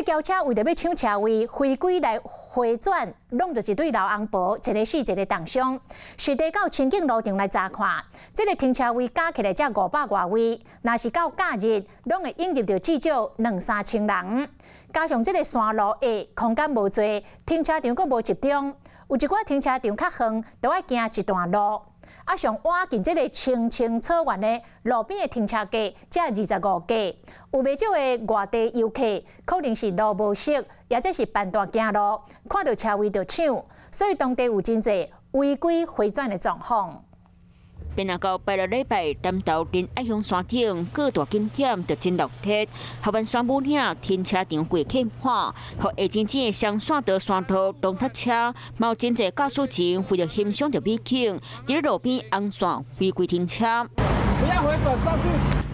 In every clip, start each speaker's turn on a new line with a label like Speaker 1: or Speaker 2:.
Speaker 1: 轎車為著欲搶車位，違規來迴轉，弄著一對老翁婆，一个死一个重傷。實地到清境農場來查看，這个停車位加起來才500外位，若是到假日，攏會湧入著至少兩三千人。加上這个山路狹，空間無濟，停車場閣無集中，有一寡停車場較遠，都愛行一段路。啊，上倚近這个青青草原的路邊的停車格，才25個，有袂少的外地遊客，可能是路無熟，抑者是辦蹛行路，看著車位就搶，所以當地有真濟違規迴轉的狀況。
Speaker 2: 變啊到拜六禮拜，南投仁愛鄉山頂各大景點就真熱鬧，合灣山武嶺停車場規客滿，予下真濟的雙線道山路攏塞車，嘛有真濟駕駛人為著欣賞著美景，佇咧路邊紅線違規停車。
Speaker 3: 不要迴轉上去。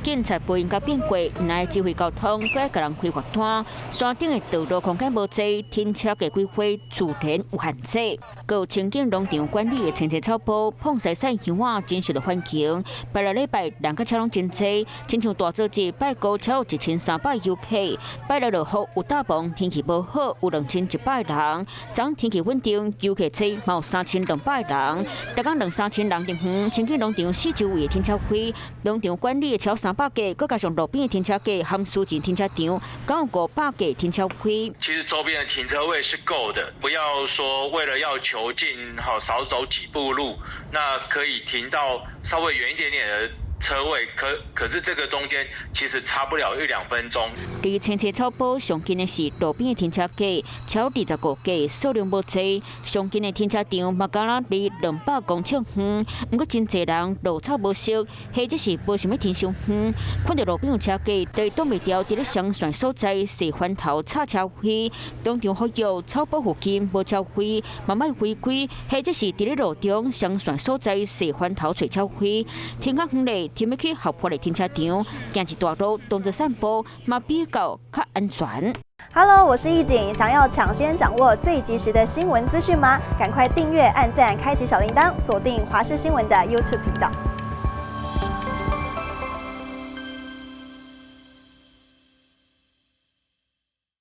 Speaker 2: 警察不應該變過，毋但指揮交通，閣愛共人開罰單。山頂的道路空間無濟，停車格規劃自然有限制。閣有清境農場管理的青青草坡，膨曬曬鄉仔真受著歡迎。拜六禮拜人佮車攏真濟，親像大做節拜五超過1300遊客。拜六落雨有搭風，天氣無好有2100人。昨天氣穩定，遊客車嘛有3200人。逐工兩三千人入園，清境農場四周圍的停車位，農場管理的超300個，閣加上路邊的停車格和私人停車場，共有500個停車位。
Speaker 4: 其實周邊的停車位是夠的，不要說為了要求近，好少走幾步路，那可以停到稍微遠一點點的車位，可是這個中間其實差不了一兩分鐘。
Speaker 2: 離青青草坡上近的是路邊的停車格，超25個，數量無濟。上近的停車場嘛，敢若離200公尺遠。毋過真濟人路草無熟，或者是無想欲停傷遠，看著路邊有車格，就會擋袂牢佇咧雙線所在踅翻頭插車位。農場呼籲草坡附近無車位，嘛莫違規，或者是佇咧路中雙線所在踅翻頭揣車位，停較遠咧。停欲去合法的停車場，行一段路當作散步，嘛比較較安全。
Speaker 5: Hello，我是易景，想要搶先掌握最及時的新聞資訊嗎？趕快訂閱、按讚、開啟小鈴鐺，鎖定華視新聞的 YouTube 頻道。